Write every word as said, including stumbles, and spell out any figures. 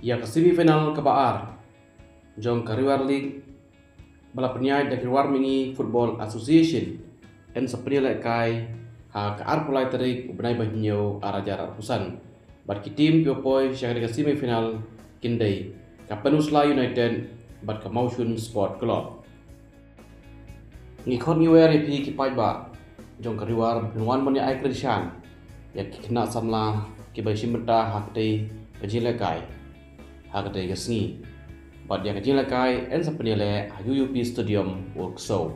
Ïa ka semi final kaba ar jong ka Riwar League ba la pynïaid da ka Riwar Mihngi Football Association yn sa pynïalehkai ha ka arphew lai tarik u bnai ba hynñiew ar hajar arphew san. Bad ki team kiba poi sha kane ka semi final kin dei ka Pynursla United bad ka Mawshun Sport Club. Ngi khot ngi wer ïa phi ki paidbah jong ka Riwar ba phin wan ban ïa ai kyrshan ïa ki khynnah samla kiba shim bynta ha katei ka jingïalehkai ha katei ka sngi. Bad ïa ka jingïalehkai yn sa pynïaleh ha U U P Stadium, Urksew.